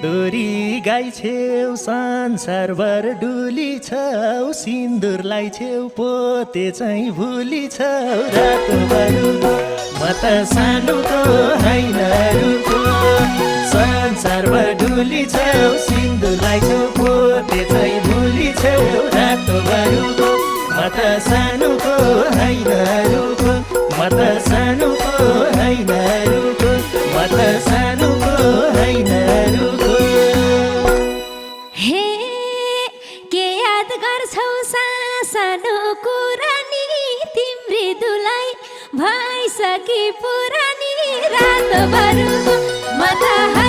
डोरी गाई छेउ संसारभर डुली छौ सिन्दुरलाई छेउ पोते चाहिँ भुली छौ रातो बरुको म त सानोको होइन रुको संसारभर डुली छौ सिन्दुरलाई छेउ पोते चाहिँ भुली छौ रातो बरुको म त सानोको होइन रुको म त सानोको होइन रुको म त सानोको होइन रुको हे के याद गर्छौ सानो कुरा नि तिम्री दुलाई भइसकी पुरानी रातो बरुको म त